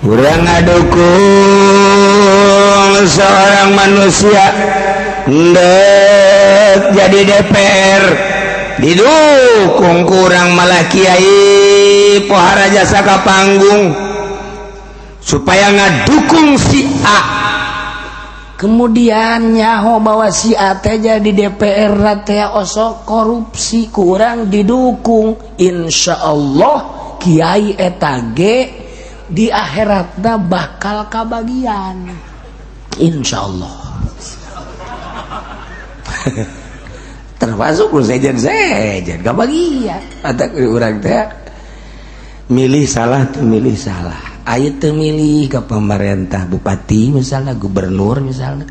Urang ngadukung seorang manusia ndek jadi DPR, didukung kurang, malah kiai pohara jasa ka panggung supaya ngadukung si A. Kemudian nyaho bahwa si A teh jadi DPR teh osok korupsi, kurang didukung. Insya Allah kiai eta ge di akhiratna bakal kabagian, Insya Allah. Termasuk lu sejen sejen kabagian. Ada urang teh milih salah tuh, milih salah. Ayo teu milih ke pemerintah, bupati misalnya, gubernur misalnya,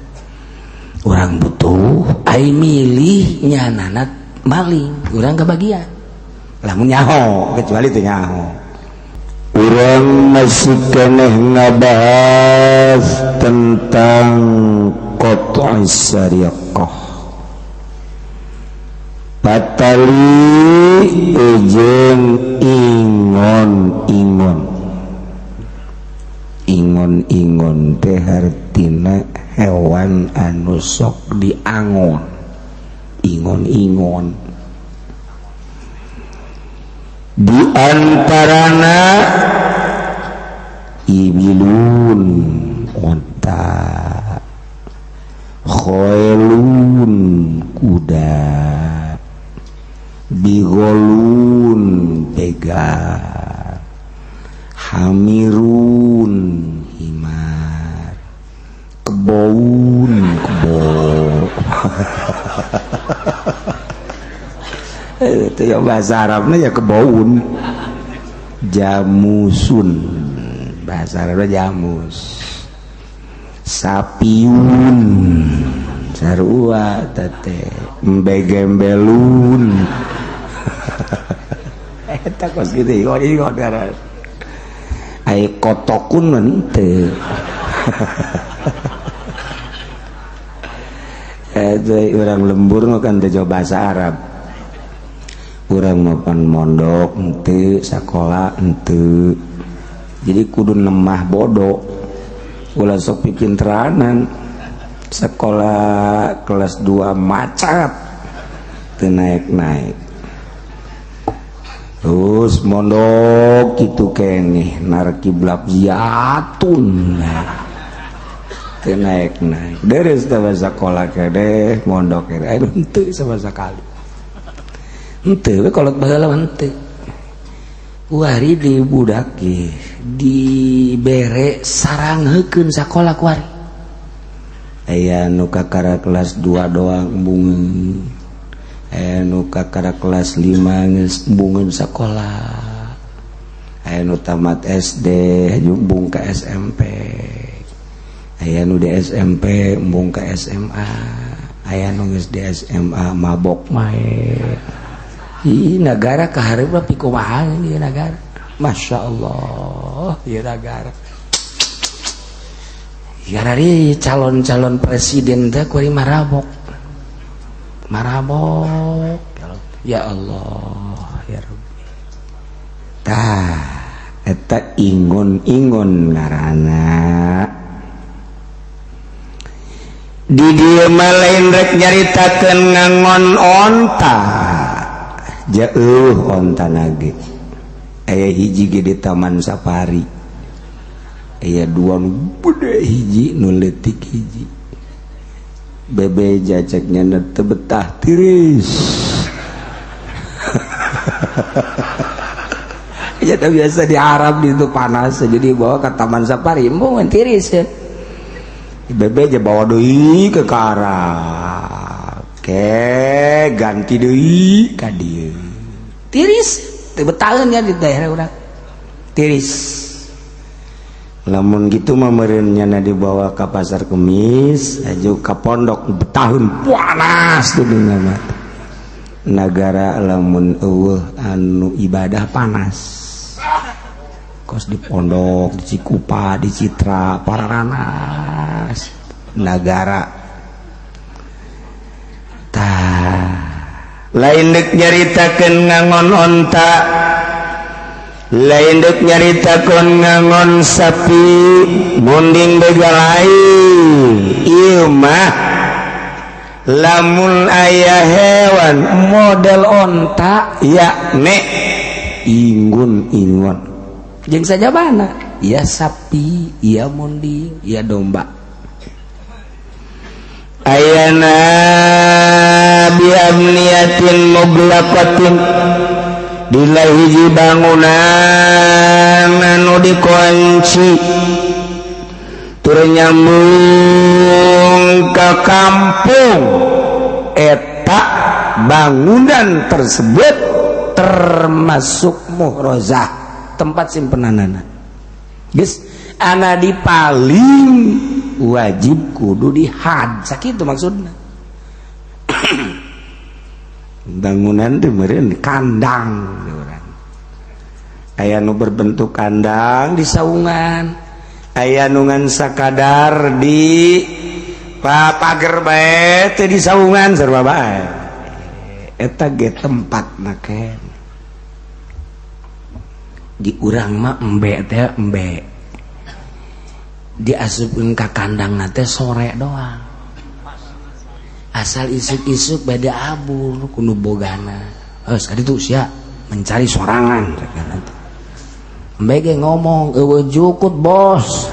orang butuh. Ayo milih nyanana maling, urang kebagian lamun nyaho, kecuali teu nyaho. Urang masih keneh ngabahas tentang qat'is sariqah, patali ejeng ingon-ingon. Ingon-ingon teh hartina hewan anu sok diangon, ingon-ingon. Di antarana ibilun onta, khailun kuda, bigholun begal, hamirun himar, keboun kebo. Itu ya bahasa Arabnya ya keboun. Jamusun bahasa Arabnya jamus. Sapiun sarua tete, embegembelun eta kos gitu. Ingon ingon ai kotokun henteu. Orang lembur mah kan teu bahasa Arab. Urang mapan mondok henteu, sakola henteu, jadi kudu lemah bodoh, ulah sok pipinteranan. Sekolah kelas 2 macat, teu naik-naik. Terus mondok gitu keneh, narkib ziatun teu naik-naik. Deres teh sekolah keneh, mondok keneh, aduh, henteu sama sekali, henteu we. Kolot baheula henteu. Kuari di budak ge dibere saranghekeun sakola. Kuari aya nu kakara kelas 2 doang embungeun, aya nu kakara kelas 5 geus embungeun sakola, aya nu tamat SD embung ka SMP, aya nu di SMP embung ka SMA, aya nu geus di SMA mabok mae. Ih, negara kahareup pikumaha ieu negara? Masya Allah, ieu negara. Yarari calon-calon presiden teh kuari marabok. Marabok. Ya Allah, ya Rabbi. Tah, eta ingon-ingon ngaranna. Di dieu mah lain rek nyaritakeun ngangon onta. Jauh onta nage. Aya hiji ge di Taman Safari. Aya dua nu gede hiji, nu leutik hiji. Bebe jaceknya teu betah, tiris. Ya biasa di Arab itu panas, jadi bawa ke Taman Safari mau tiris ya. Bebe aja bawa deui ke Arab. Ke ganti deui ka dieu. Tiris, teu betaheun ya di daerah urang. Tiris. Lamun gitu mah meureun nyana dibawa ke Pasar Kemis, aju ka pondok betahun, panas tuh dunya mah. Negara lamun eueuh anu ibadah panas. Kos di pondok, di Cikupa, di Citra, Pararanas negara. Tah, lain dek nyaritakeun ngangon onta. Lain dek nyarita kon ngangon sapi, munding, begal, lain. Ieu mah lamun aya hewan model onta ya nek ingun-ingon jeung sajabana, ya sapi, ya munding, ya domba. Ayana bi abniyatin muglaqatin, dina hiji bangunan anu dikunci tur nyambung ke kampung, eta bangunan tersebut termasuk muhrozah, tempat simpenanana. Geus ana di paling wajib kudu dihad, sakitu maksudna. Bangunan teh meureun kandang urang, aya nu berbentuk kandang di saungan, aya nu ngan sakadar di pagar bae, teu di saungan, sarua bae. Eta ge tempatna keneh. Di urang mah embe teh, embe diasupkeun ka kandang teh sore doang, asal isuk-isuk beda abur kudu bogana. Eh, sekali tuh sia mencari sorangan. Embe ge ngomong, "Euweuh jukut, Bos."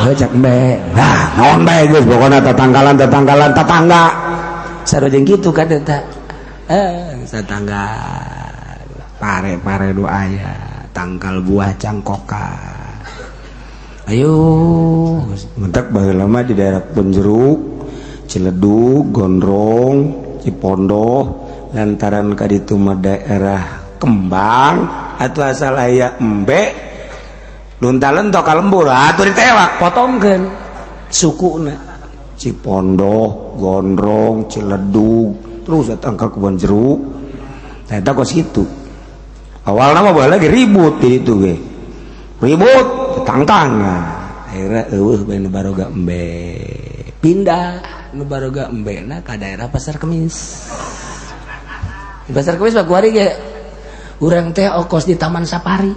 Heuh, cak embe. Nah, naon bae geus, pokona tetanggalan, tetanggalan tetangga. Sarua jeung kitu kan eta. Eh, tetangga pare-pare do aya, tangkal buah cangkokan. Ayo. Mentak baheula mah di daerah Kebon Jeruk, Ciledug, Gondrong, Cipondoh, lantaran ka ditu mah daerah kembang atau asal aya embe lunta-lentok ka lembur atuh ditewak. Potongkeun sukuna. Cipondoh, Gondrong, Ciledug, terus datang ke Kebon Jeruk. Eta kos kitu awal nama lagi ribut di itu ge, ribut tangtang, akhirnya euweuh bae nu baroga embe, pindah nu baroga embe na ka daerah Pasar Kemis. Di Pasar Kemis mah kuari ge urang teh okos di Taman Safari.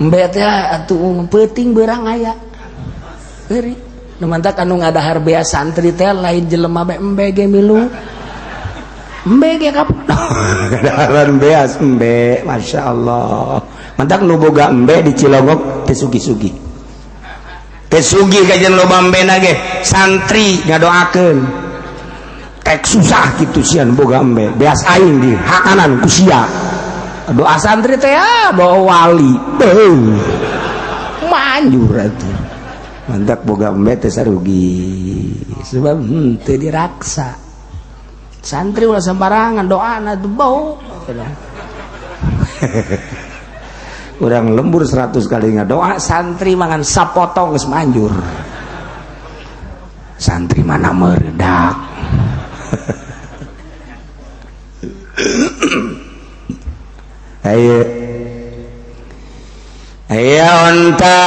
Embe teh atuh peuting beurang aya. Heuri nu mantak anu ngadahar bea santri teh lain jelema bae, embe ge milu. Embe ge kap. Kadaharan beas embe, masya Allah. Mantak nu boga embe di Cilongok teh sugi-sugi, teh sugi kajian loba embe ge santri ngadoakeun tek susah gitu. Sian boga embe, beas aing di hakanan ku sia. Doa santri teh ya bawa wali. Beuh, manjur atuh. Mantak boga embe teh sarugi. Sebab teu diraksa. Santri ulah sembarangan doana tuh bau. Urang lembur 100 kali ngadoa, santri mangan sapotong geus manjur. Santri mana meredak. Ayo ayo, onta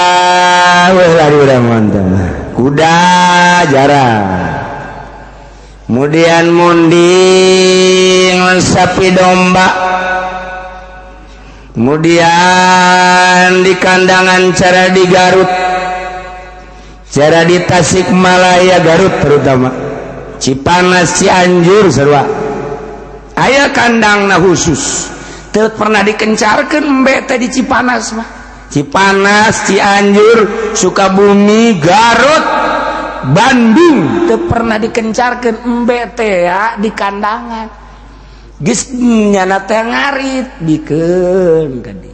weh, lari urang onta mah. Kuda jarang, kemudian munding, sapi, domba, kemudian di kandangan cara di Garut, cara di Tasikmalaya, Garut terutama Cipanas, Cianjur, sarua aya kandangna khusus. Teu pernah dikencarkeun embe teh di Cipanas mah. Cipanas, Cianjur, Sukabumi, Garut, Bandung. Teu pernah dikencarkeun embe teh ya di kandangan. Geus nyana teh ngarit bikeun ka dieu.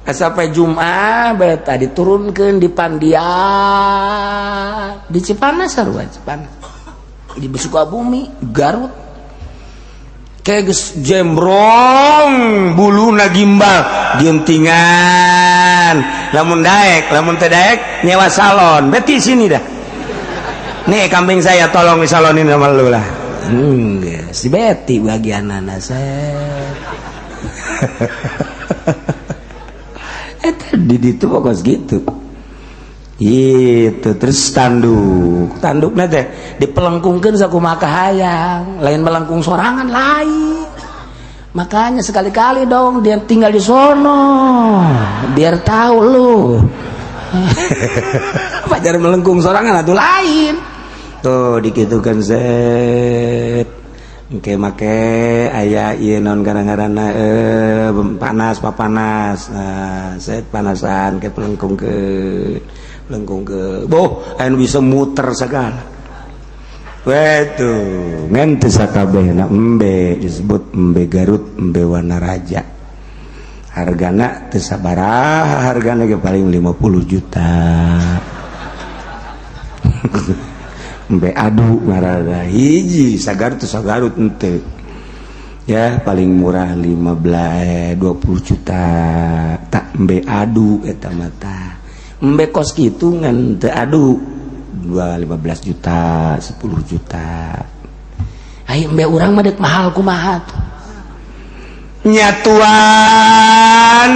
Sampai Jumat bae tadi diturunkeun di Pandian, di Cipanas sarua Cipanas. Di Sukabumi, Garut. Kayak geus jembrong buluna gimbal dientingan, lamun daek, lamun teu daek nyewa salon. Beti sini dah, nih kambing saya tolong disalonin sama lu lah. Si Betty bagian saya. Eta di ditu pokok gitu itu. Terus tanduk, tandukna teh dipelengkungkeun sakumaha hayang, lain melengkung sorangan, lain. Makanya sekali-kali dong dia tinggal di sono biar tahu lu. Pajar melengkung sorangan atuh lain. Tuh dikitukan set. Engke make aya ieu naon gara-garana panas papanas. Nah, set panasan ke pelengkung ke pelengkung ke. Boh, anu bisa muter segala. Wetuh, ngan teu sakabehna embe disebut embe Garut, embe Wanaraja. Hargana teu sabaraha, hargana ge paling 50 juta. Embe adu ngaranna hiji sagarut sagarut henteu. Ya paling murah 15 20 juta tak embe adu eta mata. Embe kos kitu ngan teu adu 2 15 juta, 10 juta. Ai embe urang mah deuk mahal kumaha tuh. Nyatuan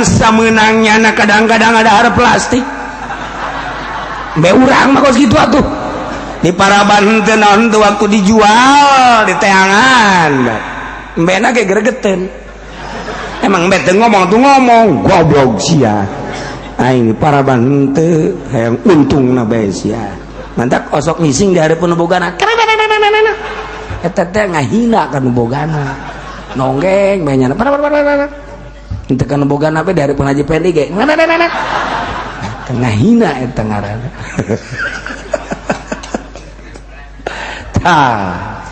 samenangnya na kadang-kadang ada harap plastik. Embe urang mah kos kitu atuh. Di paraban teu naon teu waktu dijual di teangan. Embena ge gregeteun. Emang embe teu ngomong tuh ngomong goblok sia. Aing di paraban teu hayang untungna bae sia. Mantak osok ngising di hareupeun nu bogana. Eta teh ngahina ka nu bogana. Nonggeng bae nyana. Henteu ka nu bogana bae di hareupeun Haji Pendi ge. Eta ngahina eta ngaranna. Ah,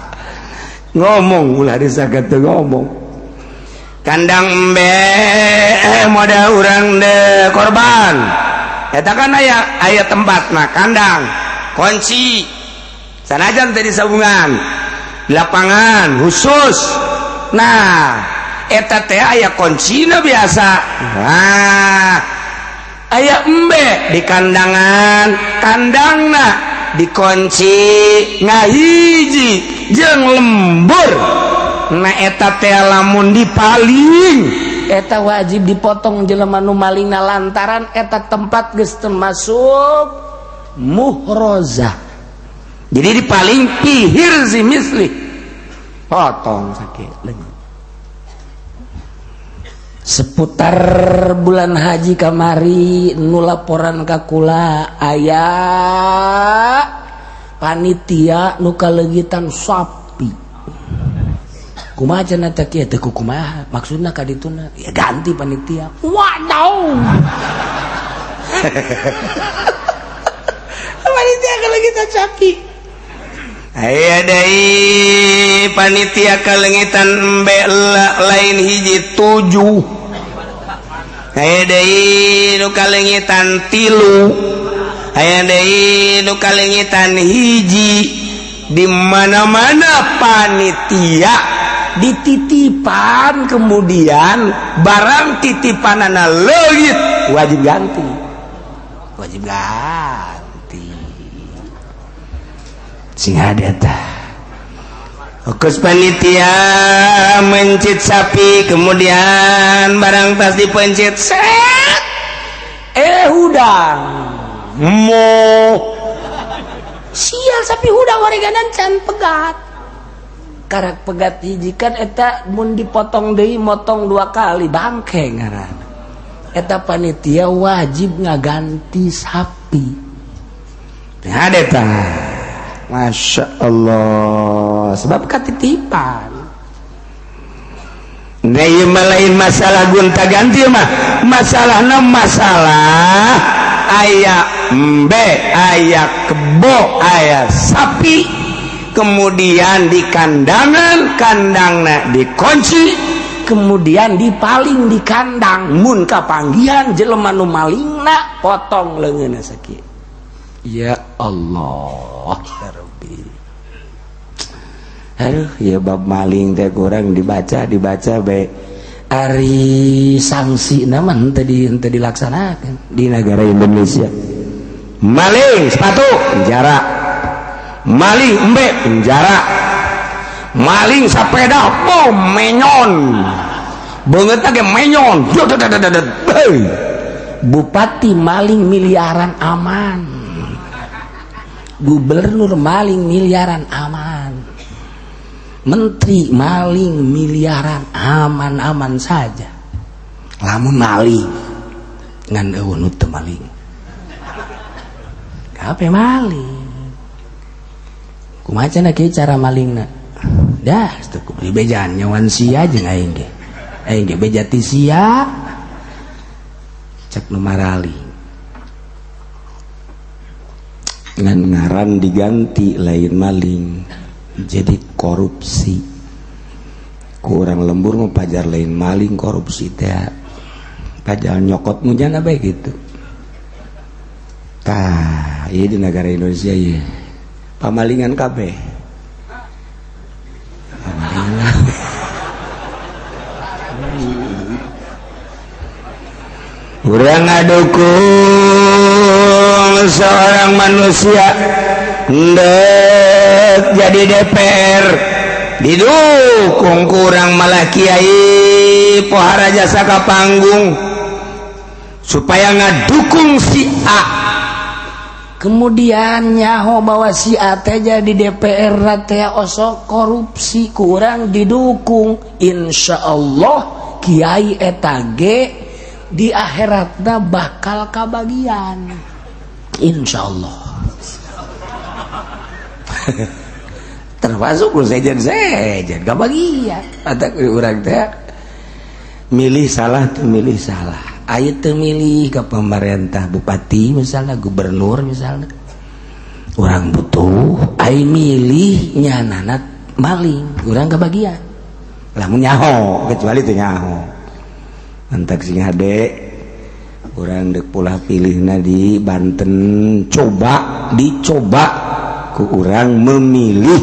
ngomong ulah disakat ngomong kandang embe modal urang de korban eta kan aya aya tempatna kandang kunci sanajan teh disabungan lapangan khusus. Nah eta teh aya kuncina biasa. Nah aya embe di kandangan, kandangna dikunci ngahiji jeung lembur. Nah eta teh lamun dipaling eta wajib dipotong jelema nu malingna lantaran eta tempat geus termasuk muhrozah. Jadi dipaling pihir si misli potong sakit leungeun. Seputar bulan haji kamari nu laporan ka kula aya panitia nu kaleungitan sapi. Kumaha cenah teh kieu teh kumaha maksudna ka dituna ya ganti panitia. Waduh. Panitia kaleungitan sapi. Aya deui panitia kaleungitan embe lain hiji 7. Aya deui nu kaleungitan 3, aya deui nu kaleungitan 1. Di mana-mana panitia dititipan kemudian barang titipanana leungit wajib ganti. Wajib ganti. Sing hade tah. Fokus panitia mencit sapi kemudian barang tas dipencit set hudang mo sial sapi hudang wareganan can pegat karak pegat hiji kan eta mun dipotong deui motong 2 kali bangke ngaranna eta panitia wajib ngaganti sapi. Hade tah. Masya Allah, sebab katitipan. Nah, ieu mah lain masalah gonta ganti mah, masalahna masalah aya embe, aya kebo, aya sapi, kemudian di kandangan, kandangna dikunci, kemudian dipaling di kandang, mun kapanggihan jelema nu malingna potong leungeunna sakieu. Ya Allah ya Rabbi. Aduh, ya bab maling teh kurang dibaca bae. Ari sanksi mah henteu dilaksanakan di negara Indonesia. Maling sepatu penjara, maling embe penjara, maling sepeda bom menyon, beungeutna ge menyon. Bupati maling miliaran aman, gubernur maling miliaran aman. Menteri maling miliaran aman-aman saja. Lamun maling ngan eueuh nu teu maling. Kape maling? Kumaha cenah kieu cara malingna? Dah, cukup dibejaan nyawan sia jeung aing ge. Aing ge beja ti sia. Cek nu maraling. Ngan ngaran diganti lain maling jadi korupsi. Kurang lembur mah pajar lain maling korupsi teh. Pajar nyokot mujana bae gitu. Tah, ieu di negara Indonesia ieu. Pamalingan kabeh. Pamalingan. Urang ngadukung seorang manusia ndek jadi DPR didukung kurang malah kiai pohara jasa ka panggung supaya ngadukung si A. Kemudian nyaho bahwa si A teh jadi DPR teh osok korupsi kurang didukung, insya Allah kiai eta ge di akhiratna bakal kabagian, insya Allah. Termasuk lu sejen-sejen kabagian. Atau urang teh milih salah tuh milih salah. Ayo teu milih ke pemerintah bupati misalnya, gubernur misalnya, orang butuh ayo milih nyanana maling urang kebagian. Lamun nyaho kecuali teu nyaho. Entak sing hade urang deuk pola pilihna di Banten, coba dicoba ku urang memilih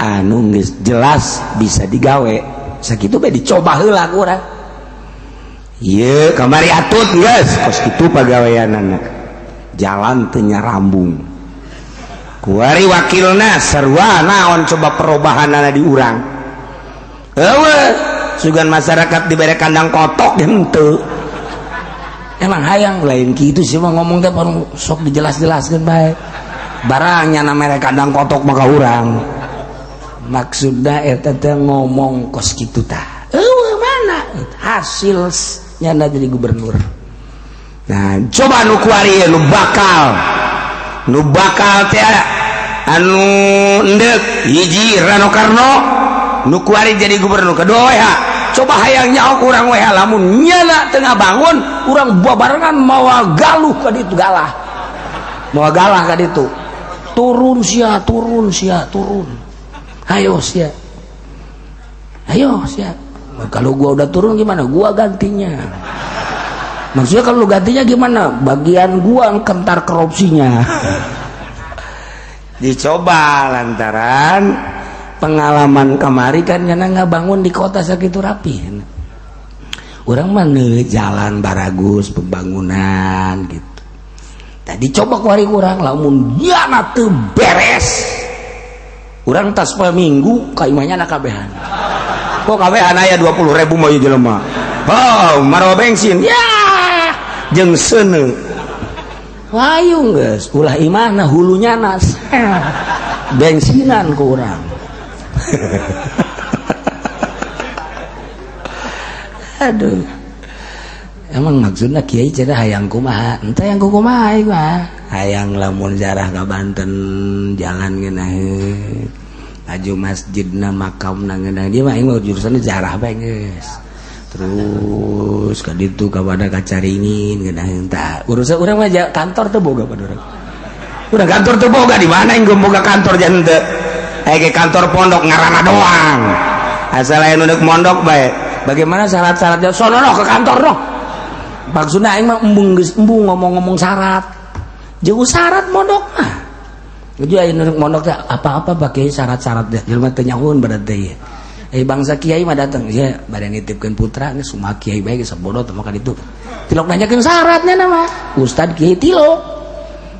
anu geus jelas bisa digawe. Sakitu bae dicoba heula ku urang. Ieu kamari atut geus kos kitu pagaweanana. Jalan teu nyarambung. Kuari wakilna sarua naon coba perubahanana di urang. Eueuh, sugan masyarakat dibere kandang kotok henteu. Emang hayang lain kitu sih mah ngomong teh baru sok dijelas-jelaskeun bae. Barangnya na mere kandang kotok maka urang. Maksudna eta teh ngomong kos kitu tah. Eueuh mana hasil nyanda jadi gubernur. Nah, coba nu kuari nu bakal teh anu endek hiji Rano Karno nu kuari jadi gubernur kedua WH. Coba hayang nyaho urang WH lamun nyana tengah bangun urang babarengan mawa galuh ka ditu galah. Mawa galah ka ditu. Turun sia, turun sia, turun. Ayo sia. Ayo sia. Kalau gua udah turun gimana? Gua gantinya. Maksudnya kalau lu gantinya gimana? Bagian gua kentar korupsinya. Dicoba lantaran pengalaman kemari kan karena nggak bangun di kota sakitu rapi. Orang mana jalan baragus pembangunan gitu. Tadi coba kuari kurang lamun nyana teu beres. Urang tas minggu ka imahnya na kabehan. Kok kabehan aya 20.000 mah ieu jelema. Oh, marwa bensin. Ya, jeung seuneu. Wayung geus, ulah imahna hulunya nas. Bensinan ku urang. Aduh. Emang maksudna kiai cenah hayang kumaha? Entah yang kumaha ieu mah. Hayang lamun jarah ka Banten jalan ngeunaheun. Aju masjidna makamna ngeunah dia mah aing mah jurusanna jarah bae geus. Terus ka ditu ka pada ka Caringin ngeunaheun tah. Urusan urang mah kantor teu boga pada urang. Urang kantor teu boga di mana aing boga kantor jangan teu. Aya kantor pondok ngaranna doang. Asal aya nu deuk mondok bae. Bagaimana syarat-syaratnya? Sono noh ke kantor noh. Maksudna aing mah embung geus embung ngomong-ngomong syarat. Jeung syarat mondok mah. Jadi aya nu mondok teh apa-apa pakai syarat-syarat deh. Jelema teu nyahoeun berarti ieu. Bangsa kiai mah datang, ya bade nitipkeun putra geus kumaha kiai bae geus bodoh teh maka ditu. Tilok nanyakeun syaratnya nama. Ustad kiai tilok.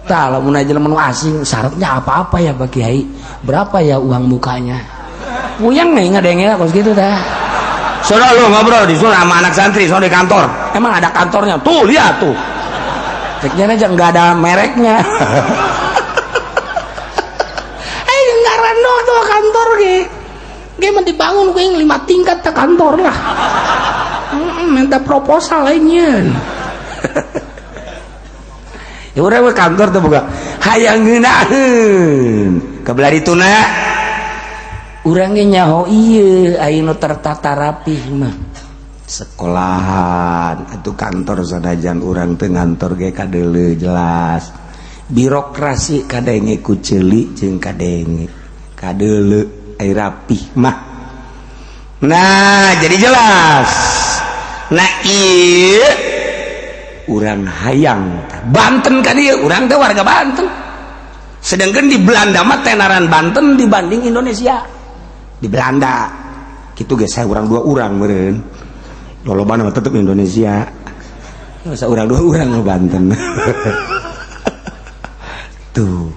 Tah lamun aya jelema nu asing syaratnya apa-apa ya Pak Kiai? Berapa ya uang mukanya? Puyeng nih ngadenge kos kitu tah. Sono lu ngobrol di sono sama anak santri, sono di kantor. Emang ada kantornya? Tuh lihat tuh. Ceknya aja nggak ada mereknya. Ngaran doang tuh kantor ge. Ge mah dibangun ku yang lima tingkat ke kantor lah. Minta proposal lainnya. Ya urang mah kantor tuh buka hayang ngeunaheun ka belah dituna. Urang ge nyaho ieu aya nu tertata rapih mah. Sekolahan atau kantor, sanajan urang teu ngantor ge kadeuleu jelas birokrasi, kadenge ku ceuli jeung kadenge kadeuleu ai rapih mah. Nah, jadi jelas. Nah, ieu urang hayang Banten kan, ieu urang teh warga Banten, sedangkan di Belanda mah tenaran Banten dibanding Indonesia di Belanda gitu guys. Saya urang dua urang meureun, lolobana mah tetep Indonesia. Masa urang dua urang nu Banten tuh.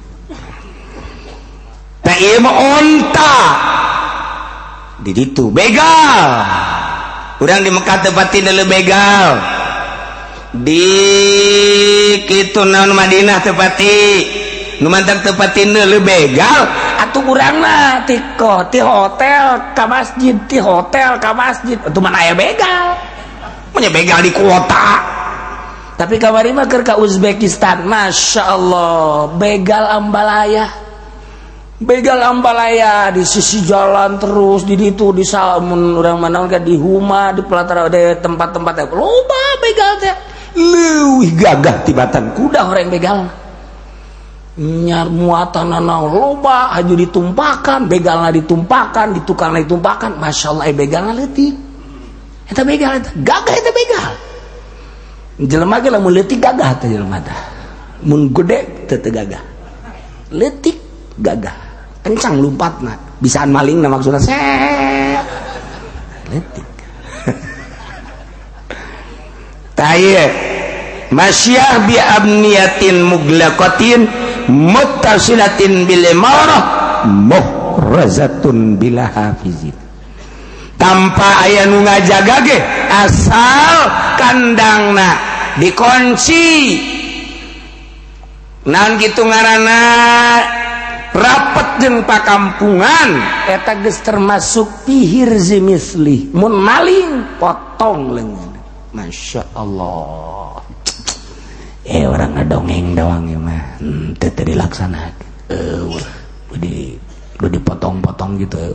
Nah, ieu mah onta di ditu begal. Urang di Mekah teu pati begal, di kitu naon, Madinah teu pati, nu mantak teu pati begal. Atuh urang mah ti ti hotel ka masjid, ti hotel ka masjid, atuh mana aya begal? Punya begal di kota. Tapi kamari mah keur ka Uzbekistan, Masya Allah, begal ambalaya, begal ambalaya di sisi jalan terus di ditu, di salmun urang mana kan, di Huma, di pelataran, di tempat-tempat loba begal teh. Leuwih gagah tibatan kuda orang begal nyar muatan loba, haju ditumpakan begalna, ditumpakan di tukang, ditumpakan. Masya Allah, begalna leutik eta, begal eta gagah, eta begal jelema ge lamun leutik gagah teh jelema teh, mun gede teu teu gagah. Leutik gagah, kencang lompatna, bisaan maling na, maksudna set leutik. Tah, masyiyah bi abniyatin muglaqatin muttasilatin bil imarah muhrazatun bila hafizin, tanpa aya nu ngajaga ge, asal kandangna dikunci, naon kitu ngaranna, rapet jeung pakampungan. Eta geus termasuk fi hirzi misli, mun maling potong leungeun. Masya Allah, orang ngedongeng doang ya mah teu teu dilaksanakeun. Di udah dipotong-potong gitu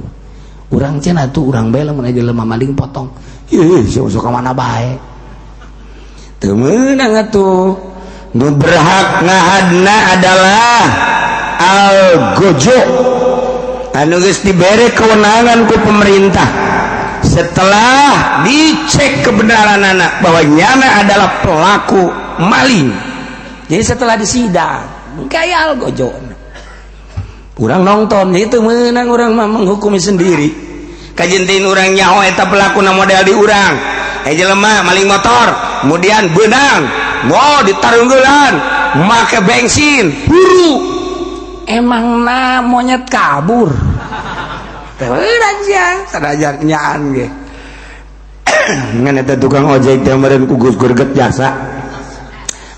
urang cenah tuh, urang bae lamun aja lemah maling potong. Ih, sok ka mana bae. Teu meunang atuh. Nu berhak ngahadna adalah algojo anu geus dibere kewenangan ku pemerintah setelah dicek kebenaran anak bahwa nyana adalah pelaku maling. Jadi setelah disidang kayak algojo urang nonton itu menang, urang mah menghukumi sendiri. Kajentin urang nyaho eta pelaku na model di urang, eh, jelema maling motor kemudian benang mau ditarunggulan make bensin buru. Emang na monyet kabur. Aja nyaan ge ngan eta tukang ojek teh meureun ku geus greget jasa,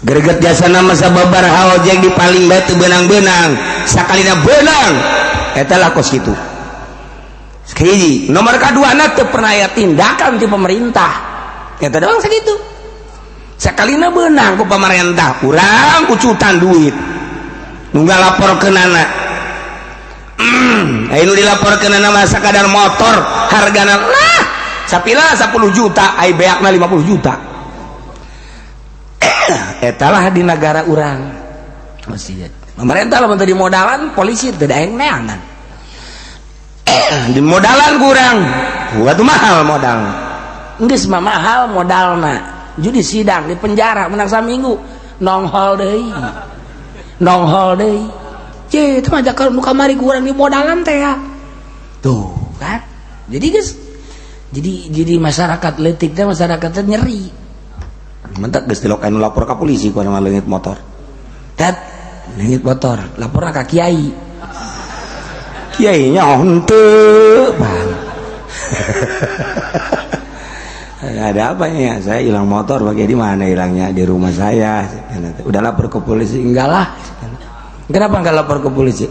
greget jasa nama sababaraha ojek di paling bae teu beunang-beunang, sakalina beunang eta lah kos kitu. Hiji nomor kadua na teu pernah aya tindakan di pemerintah, eta doang segitu. Sakalina beunang ku pemerintah, urang kucutan duit nu ngalaporkeunana. Ayo dilaporkeunana masa kadar motor hargana lah sapila 10 juta, ai beakna 50 juta. Etalah di negara urang masih pemerintah lamun teu dimodalan polisi tidak yang neangan. Di modalan kurang gua tuh, mahal modal. Geus mah mahal modalna, jadi sidang di penjara menang saminggu nonghol deui, nonghol deui. Cih, itu mah kalau nu kamari kurang di modalan teh ya tuh kan. Jadi guys, jadi masyarakat leutik teh, masyarakat teh nyeri. Mentak geus tilok anu lapor ka polisi ku anu leungit motor. Tat leungit motor lapor ka kiai. Kiainya henteu, Bang. Ada apa ya? Saya hilang motor. Bagi di mana hilangnya? Di rumah saya. Udah lapor ke polisi? Enggak lah. Kenapa enggak lapor ke polisi?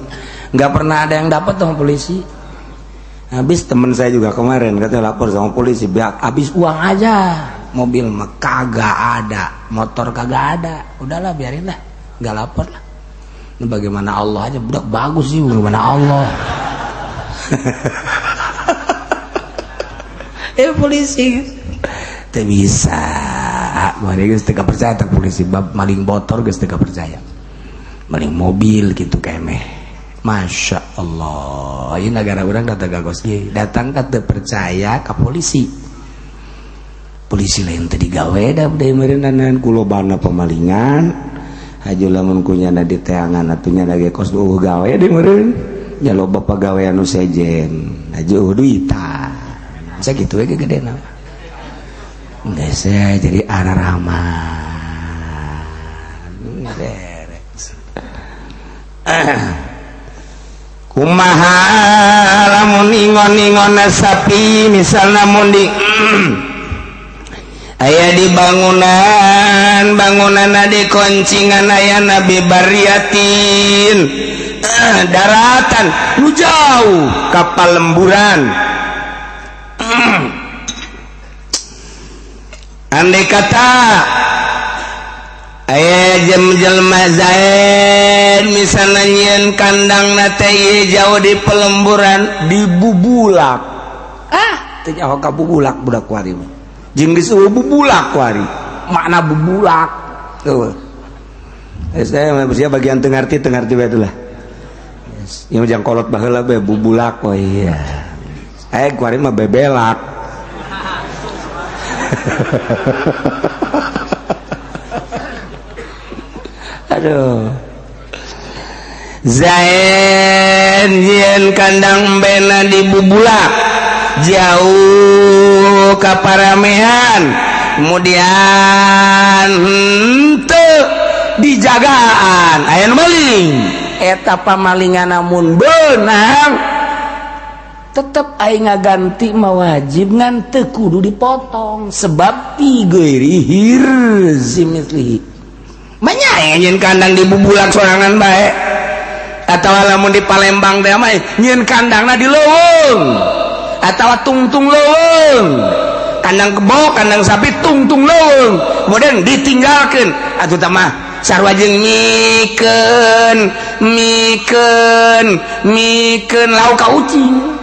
Enggak pernah ada yang dapat sama polisi. Habis temen saya juga kemarin katanya lapor sama polisi, biar habis uang aja, mobil mah kagak ada, motor kagak ada, udahlah biarin lah, nggak lapor lah. Ini bagaimana Allah aja, budak bagus sih, bagaimana Allah. Polisi teu bisa, mari geus teu percaya tak polisi bab maling motor geus teu percaya, maling mobil gitu kemeh. Masya Allah, ini negara orang kata gagos datang kata percaya ke polisi. Polisi lain tadi gawe dah udah merenanan kulobana pemalingan. Haju lamun kunyana di teangan atunya lagi kos eueuh gawe di meureun. Nya loba pagawean nu sejen. Haju duitan. Saya gitu we gede nama. Geus jadi ararama. Beres. Kumaha lamun ingon-ingon sapi misalna mun di aya di bangunan bangunan di koncingan aya nabi bariatin daratan nu jauh kapal lemburan andai kata aya jelema zaid misalnya nyieun kandang na teh jauh di pelemburan di bubulak ah teu nyaho ka bubulak budak kuari mah jeung geus eueuh bubulak kuari makna bubulak eueuh saya mah sia bagian teu ngarti bae itulah ieu jang kolot baheula bae bubulak. Oh iya kuari mah bebelak. Aduh Zain jieun kandang embena di bubulak jauh ka paramehan kemudian henteu dijagaan aya nu maling eta pamalingan namun beunang tetep aing ngaganti mah wajib ngan teu kudu dipotong sebab fi ghairi hirzi mislihi. Banyak nyieun kandang di bubulak sorangan bae atawa lamun di Palembang teh mah nyieun kandangna di leuweung atawa tungtung leuweung, kandang kebo kandang sapi tungtung leuweung kemudian ditinggalkeun atuh tah mah sarua jeung mikeun mikeun mikeun lauk ka ucing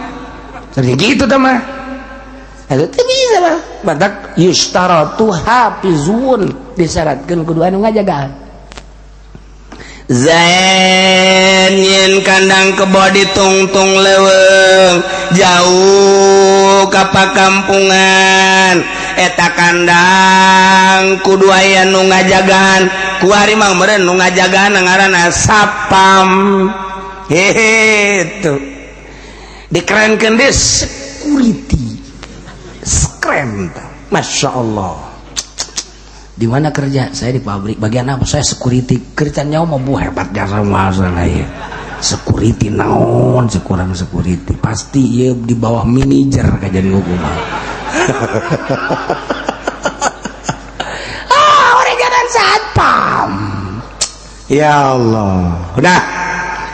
sarua gitu tah mah atuh teu bisa mah batak yustaratu hafizun disyaratkeun kudu anu ngajagaan. Zain nyieun kandang kebo di tungtung leuweung jauh ka pakampungan eta kandang kudu aya nu ngajagaan kuari mah meureun nu ngajagaan ngaranna sapam hehe tuh dikerenkeun deui security keren, masya Allah. Di mana kerja? Saya di pabrik. Bagian apa? Saya security. Kerjanya mau bu hebat jasa masalah ya. Security naon? Sekurang security. Pasti ya di bawah manajer kajian hukuman. Ah, orang jalan satpam. Ya Allah. Udah,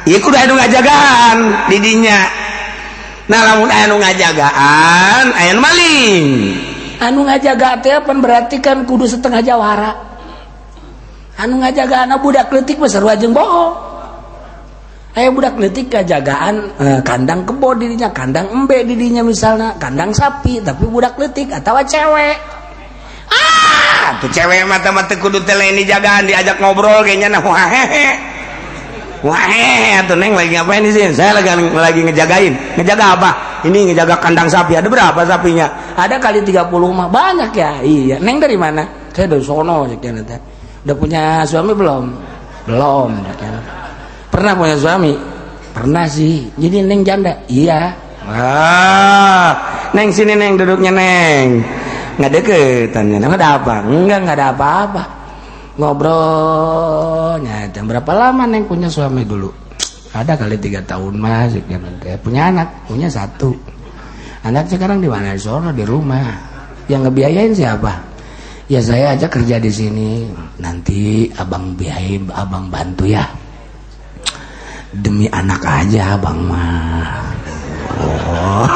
ieu kudu anu ngajagaan didinya. Nah, lamun anu ngajagaan, aya nu maling. Anu ngajaga teh pan berarti kan kudu setengah jawara. Anu ngajagaan budak leutik mah sarua jeung bohong. Aya budak leutik ngajagaan kandang kebo didinya, kandang embe didinya misalnya, kandang sapi, tapi budak leutik atawa cewek. Ah, tuh cewek mata-mata kudu teh lain dijagaan, diajak ngobrol kayaknya nah wahehe. Wahehe atuh neng lagi ngapain di sini? Saya lagi ngejagain. Ngejaga apa? Ini ngejaga kandang sapi. Ada berapa sapinya? Ada kali 30 mah. Banyak ya. Iya. Neng dari mana? Saya dari sono sekian teh. Udah punya suami belum? Belum. Sekian. Pernah punya suami? Pernah sih. Jadi neng janda? Iya. Ah, neng sini neng duduknya neng. Nggak deketannya. Nggak ada apa? Enggak ada apa-apa. Ngobrolnya. Dan berapa lama neng punya suami dulu? Ada kali 3 tahun mas. Punya anak? Punya 1. Anak sekarang di mana? Di sono, di rumah. Yang ngebiayain siapa? Ya saya aja kerja di sini. Nanti abang biayain, abang bantu ya. Demi anak aja abang mah. Oh.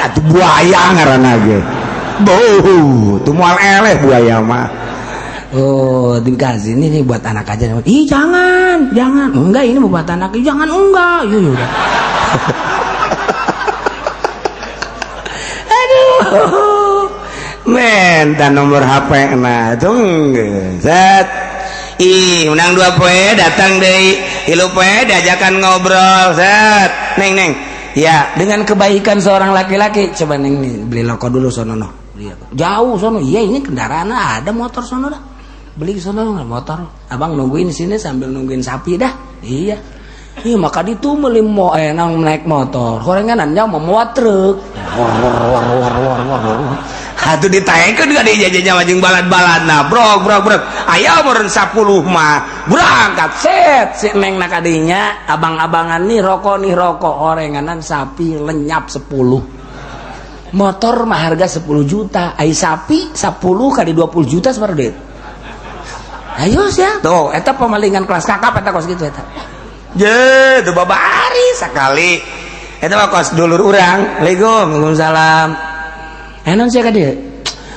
Atuh buaya ngaranna ge. Beuh, tuh moal eleh buaya mah. Oh, dikasih ini nih buat anak aja. Ih, jangan, jangan. Enggak, ini buat anak. Ih, jangan, enggak. Iya, ya udah. Aduh. Minta nomor HP nah, tunggu. Set. Ih, menang 2 poe datang deui. 3 poe diajakan ngobrol. Set. Neng, neng. Ya, dengan kebaikan seorang laki-laki, coba neng nih beli rokok dulu sono noh. Beli apa? Jauh sono. Iya, ini kendaraan ada motor sono dah. Beli sono motor. Abang nungguin sini sambil nungguin sapi dah. Iya. Iya, maka itu beli mo nang naik motor. Horenganan jauh mau truk. War war war war war war. Atuh ditaekeun ka dijajanya jeung balad-baladna. Brok brok brok. Aya meureun 10 mah. Berangkat set si neng nak kadinya abang-abangan nih rokok horenganan sapi lenyap 10. Motor mah harga 10 juta. Ai sapi 10 kali 20 juta sabaraha duit? Ayo sia. Tuh, eta pemalingan kelas kakap eta kos gitu eta. Je, teu babari sakali. Eta mah kos dulur urang. Assalamualaikum, waalaikumsalam. Enon sia ka dieu?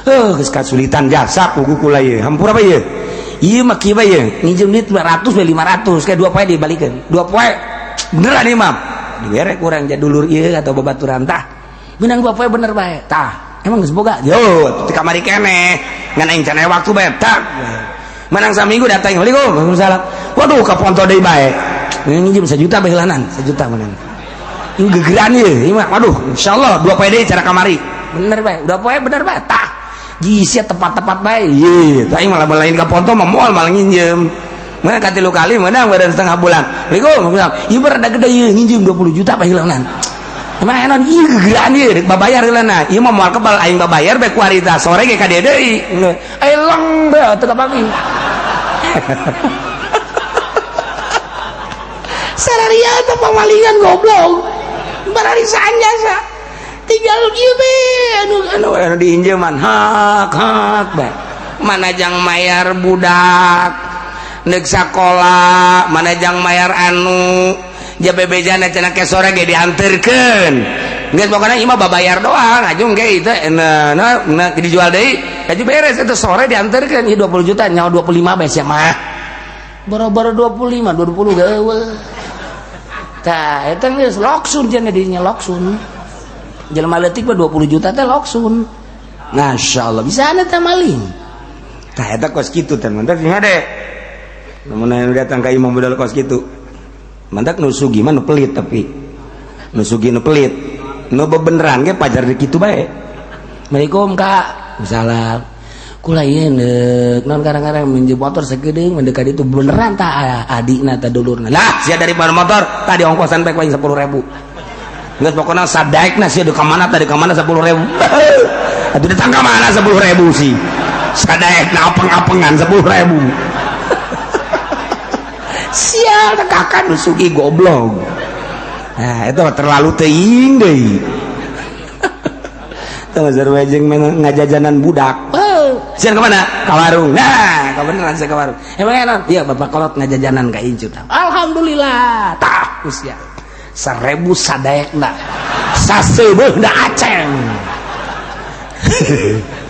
Heuh, geus kasulitan jasa kugu kula ieu. Hampura apa ieu? Ieu mah kieu bae ieu. Nginjem duit 200 we 500, kayak 2 poe dibalikeun. 2 poe. Beneran ieu mah. Dibere kurang ja dulur ieu atau babaturan tah. Menang 2 poe bener bae. Tah, emang geus boga? Yo, di kamari keneh. Ngan aing can aya waktu bae. Tah. Menang saminggu datang. Waalaikumsalam. Waalaikumsalam. Waduh, ka ponto deui bae. Nginjem 1 juta bae heulanan, 1 juta menang. Ieu gegeran ieu, ieu mah. Waduh, insyaallah 2 poe deui cara kamari. Bener bae, 2 poe bener bae. Tah. Jisia tepat-tepat bae. Ieu, aing malah lain ka ponto mah moal malah nginjem. Menang ka 3 kali menang badan setengah bulan. Waalaikumsalam. Ieu rada gede ieu nginjem 20 juta bae heulanan. Emang enon ieu gegeran ieu rek babayar heulana. Ieu mah moal kebal aing babayar bae ku harita sore ge ka dieu deui. Eleng bae teu kapagi. Sararia teh pamalingan goblok. Bararisaan jasa. Tinggal ieu be anu anu anu diinjeman hak hak bae. Mana jang mayar budak neuk sakola, mana jang mayar anu jabebejana cenah ke sore ge dianterkeun. Geus pokona ieu mah babayar doang, ajung ge itu nah, nah dijual deui, gaji beres itu sore dianterkeun ieu 20 juta nyawa 25 bae sia mah. Boro-boro 25, 20 geueuh. Tah eta geus loksun cenah dinya loksun. Jelema leutik mah 20 juta teh loksun. Masyaallah bisa ana teh maling. Tah eta kos kitu teh mantap sih hade. Lamun datang ka imam budal kos kitu. Mantak nu sugi mah nu pelit tapi. Nu sugi nu pelit. Nu bebeneran ge pajar di kitu bae. Assalamualaikum Kak. Salam. Kula ieu neuk naon kadang-kadang minjem motor sakedeung mendekat itu beneran tah adikna tah dulurna. Lah sia daripada motor tadi ongkosan bae paling 10.000. Geus pokona sadaekna sia di ka mana tadi ka mana 10.000. Atuh datang ka mana 10.000 sih. Sadaekna apeng-apengan 10.000. Sial kakak nu sugi goblok. Nah, itu terlalu teuing deui. Teu sarua jeung ngajajanan budak. Sian ke mana? Ka warung. Nah, kebeneran saya ke warung. Emang enak? Iya, bapak kolot ngajajanan ka incu. Alhamdulillah. Tah, usia. 1000 sadaekna. Saseubeuna aceng.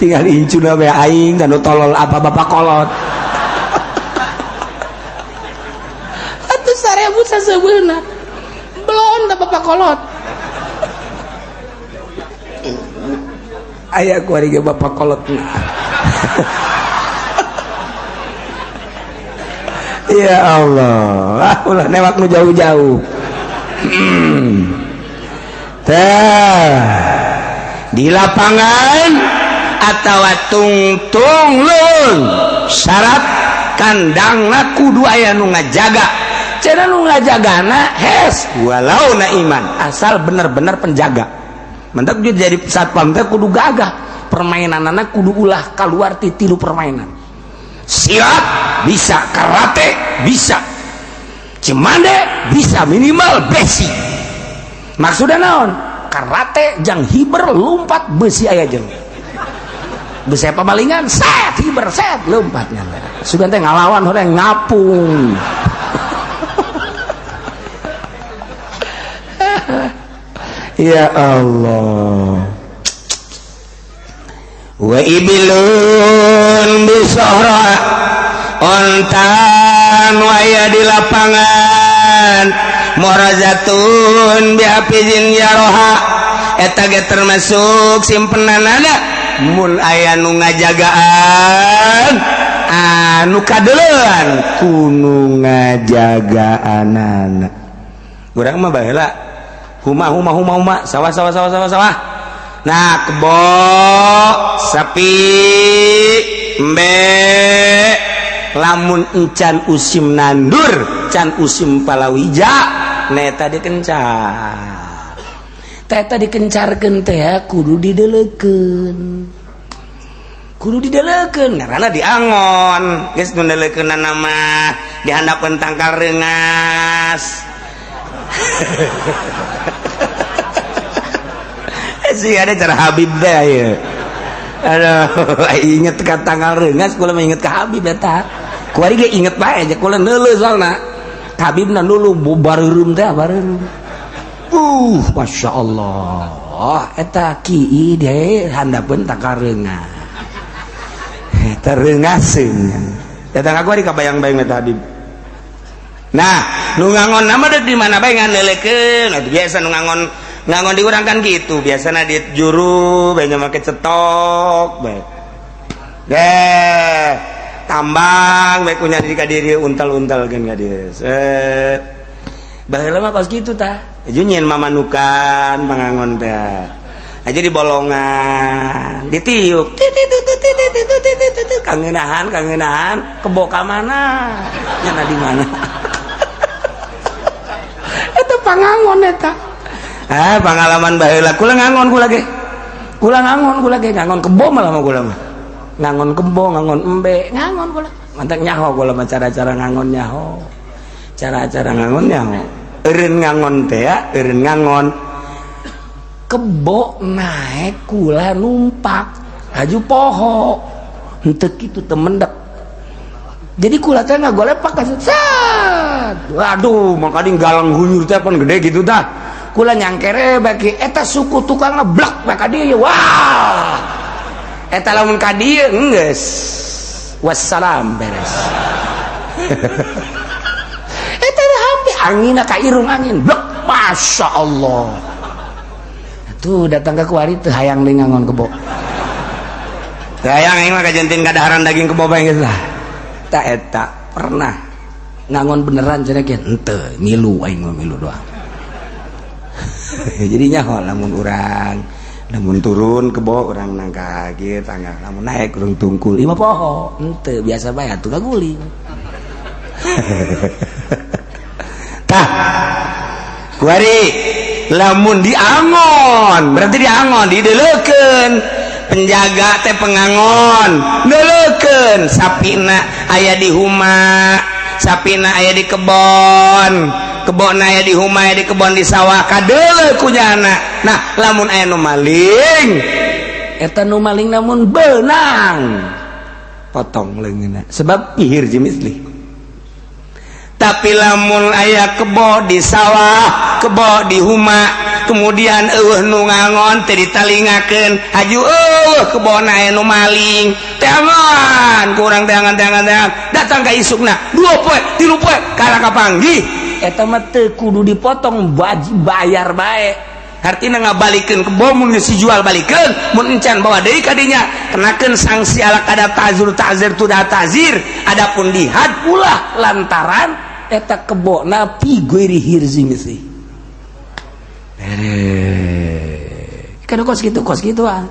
Tinggal incuna bae aing dan tolol apa bapak kolot. Atuh 1000 saseubeuna. Belum da bapak kolot. Aya ku ari ge bapak kolot. Ya Allah, ah ulah newak nu jauh-jauh. Tah di lapangan atawa tungtung lun syarat kandangna kudu aya nu ngajaga. Cenah nu ngajagana hes walau na iman asal bener-bener penjaga. Mentak dia jadi satpam teh kudu gagah, permainanana kudu ulah keluar ti tilu permainan. Silat bisa, karate bisa, cimande bisa, minimal besi. Maksudnya naon? Karate jang hiber lompat besi aya jeung besi pamalingan set hiber set lompatnya. Sugan teh ngalawan orang ngapung. Ya Allah. Wa ibilun bisahra, onta nu aya di lapangan, muhrazatun bihafizin yaroha, eta ge termasuk simpenanana mun aya nu ngajagaan, anu kadeulean ku nu ngajagaanana. Urang mah baheula huma huma huma huma, sawah sawah sawah sawah sawah. Nah, kebo, sapi, embe, lamun encan usim nandur, can usim palawija, neta dikencar. Teta dikencarkeun teh kudu didelekeun, Kudu didelekeun karena diangon. Geus nu ndelekeun mah dihandapeun tangkal reungas sih. Ada cara Habib deh ya. Aduh, inget ka tangkal reungas, kula mah inget ka Habib eta. Kuari ge inget bae aja kula neuleuh, soalna Habibna dulu bareureum teh bareureum. Masya Allah, eta ki deh handapeun tangkal reungas, eta reungaseun. Datang aku di kabayang-bayang eta Habib. Nah, nu ngangon nama di mana bae ngandeleukeun. Atuh biasa nu ngangon ngangon di urang kan gitu, biasana di juru bae make cetok bae. Deh, tambang bae kunya di ka diri untal-untal kan ka dieu. Set. Baheula mah kos kitu tah. Aju nyieun mamanukan pangangon teh. Aja di bolongan, ditiup. Kangenahan, kangenahan, kebo ka mana? Nyana di mana? Eta pangangon eta. Ah, pengalaman baheula kula ngangon kula ge. Kula ngangon, kula ge ngangon kebo malah mah kula mah. Ngangon kebo, ngangon embe, ngangon kula. Mantap nyaho kula mah cara-cara ngangon nyaho. Cara-cara ngangon nyaho. Eureun ngangon teh ya, eureun ngangon. Kebo naek kula numpak haju poho. Henteu kitu teu mendek. Jadi kula teh ngagolepak ka sat. Waduh, makanya galang hunyur teh pan gede gitu tah. Kula nyangkere baki eta suku tukang ngeblak bae ka dieu. Wah. Eta lamun ka dieu geus. Wassalam, beres. Eta hampir angin ka irung angin blek, Masya Allah. Tuh datang ke kuari teu hayang deui ngangon kebo. Hayang aing mah kajentin kadaharan daging kebo bae geus lah. Ta eta pernah ngangon beneran cenah kieu? Henteu, milu aing mah, milu doang. Jadi nyaho lamun urang lamun turun kebo urang nangka kieu tangga, lamun naek urang tungkul. Lima poho henteu, biasa bae atuh kaguling. Tah, kuari lamun diangon berarti diangon, dideleukeun, penjaga teh pengangon deleukeun sapina aya di huma, sapina aya di kebon, kebon aya di huma, aya di kebon, di sawah, kadeuleu ku jana. Nah, lamun aya nu maling, eta nu maling namun benang potong leungeunna sebab ihir jimisli. Tapi lamun aya kebo di sawah, kebo di huma, kemudian eueuh nu ngangon, teu ditalingakeun, haju eueuh kebona aya nu maling, teangan kurang teangan teangan teangan, datang ka isukna 2 poe 3 poe kala kapanggih, eta mah teu kudu dipotong, wajib bayar bae. Artinya ngabalikeun kebo, mun geus dijual balikeun, mun encan bawa deui ka dinya, kenakeun sanksi ala kadar ta'zir, ta'zir tu da ta'zir. Adapun dihad ulah, lantaran eta kebona fi ghairi hirzi misi. Kan kos gitu, kos gitu ah.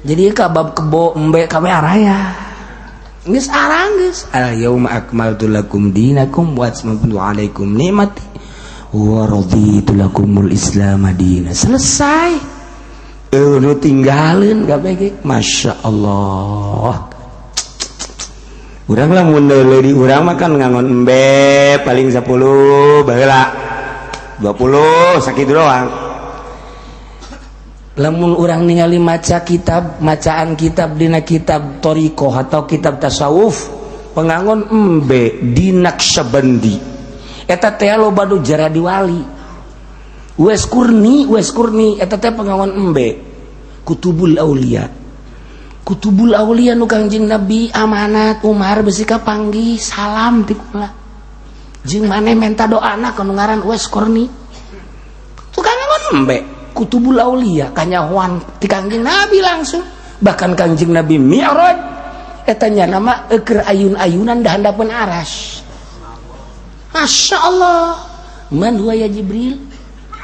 Jadi kabab kebo embe kami araya geus arang geus. Al yauma akmaltu lakum dinakum wa atmamtu alaikum ni'mati wa raditu lakumul islam madina. Selesai. Nu tinggalin kabeh ge, Masya Allah. Urang lah mun di urang mah kan ngangon embe paling 10 baheula 20, sakitu doang. Lamun urang ningali maca kitab, macaan kitab dina kitab thoriqoh atau kitab tasawuf, pengangon embe di Naqsyabandi eta teh loba nu jaradi wali. Uwais Qurni, Uwais Qurni eta teh pangangon embe Kutubul Aulia. Kutubul Aulia nu Kangjeng Nabi amanat Umar besi kapanggih, salam ti kula jeung maneh, menta doana ka nu ngaran Uwais Qurni, tukang ngangon embe Kutubul Aulia, kanyahoan ti Kangjeng Nabi langsung. Bahkan Kangjeng Nabi Mi'raj eta nya nama eker ayun-ayunan da handapeun aras. Masya Allah. Man huwa ya Jibril?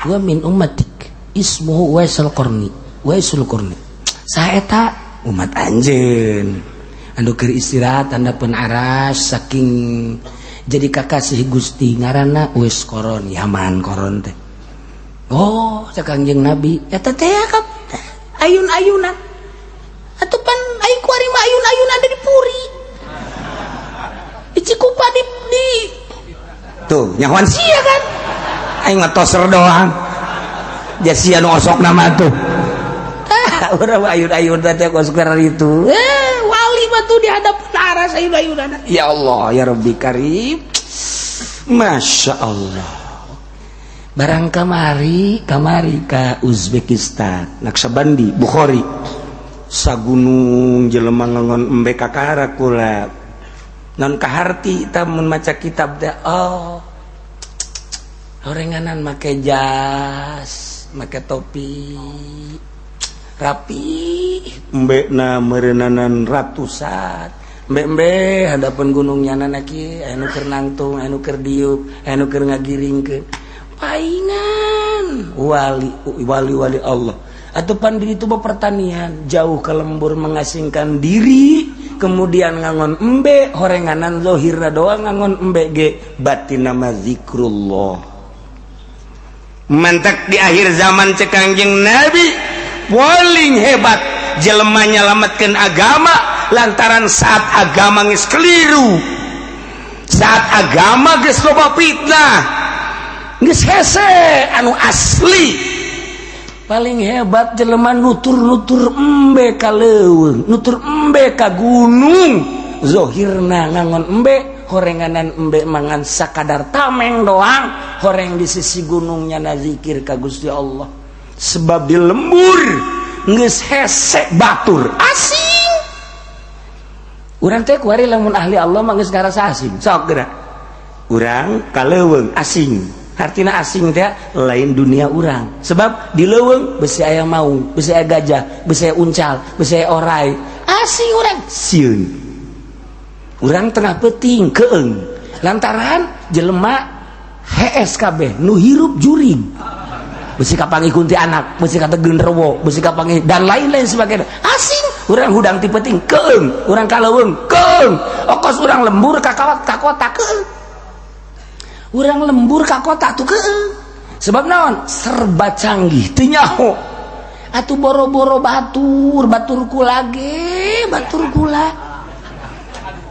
Huwa min ummatik, ismuhu Waisul Qarni. Waisul Qarni saeta umat anjeun anu keur istirahat handapeun aras, saking jadi kakasih Gusti, ngaranna Uwais Koron, Yaman Koron teh. Oh, cek Kangjeng Nabi, eta teh ayun-ayunan atuh pan aing kuari mah ayun-ayunan ada di Puri, di Cikupa, di Tuh nyahoan sia kan. Aing mah toser doang, sia nu osok nama tuh. Ah, urang ayun-ayun teh kos itu, eh, wali mah tuh di hadapan aras ayun-ayunan. Ya Allah, ya Rabbi Karim, Masya Allah. Barang kamari kamari ka Uzbekistan, Naksabandi, Bukhari, sagunung jelema ngangon embe. Kakara kula non kaharti tamun maca kitab teh. Oh, horenganan make jas, make topi rapi, embe na merenanan ratusan. Embe-embe hadapan gunungnya nana ki anu keur nangtung, anu keur diuk, anu keur ngagiringkeun paingan wali wali wali Allah. Atau pandiri itu pertanian jauh ke lembur, mengasingkan diri, kemudian ngangon embe horenganan, lohirna doang ngangon embe ge batin nama zikrullah. Mantak di akhir zaman, cek Kangjeng Nabi, paling hebat jelema nyalametkeun agama, lantaran saat agama geus keliru, saat agama geus loba fitnah, geus hese anu asli. Paling hebat jelema nutur-nutur embe ka leuweung, nutur embe ka gunung, zohirna ngangon embe horenganan, embe mangan sakadar tameng doang, horeng di sisi gunungnya na zikir ka Gusti Allah, sebab di lembur geus hese, batur asing. Urang teh kuari lamun ahli Allah mah geus ngarasa asing. Sok geura urang ka leuweung asing. Artinya asing teh lain dunia urang, sebab di leuweung besi aya maung, besi aya gajah, besi aya uncal, besi aya orai. Asing urang, sieun. Urang tengah peting keeng lantaran jelema HSKB nu hirup jurig, besi kapanggih kuntilanak, besi kata genderuwo, besi kapanggih dan lain-lain sebagainya. Asing urang, hudang ti peuting keeng urang ka leuweung, keeng okos urang lembur ka kawat ka kota, keeng urang lembur ka kota tuh keeng. Sebab naon? Serba canggih, teu nyaho atuh. Boro-boro batur, batur kula ge, batur kula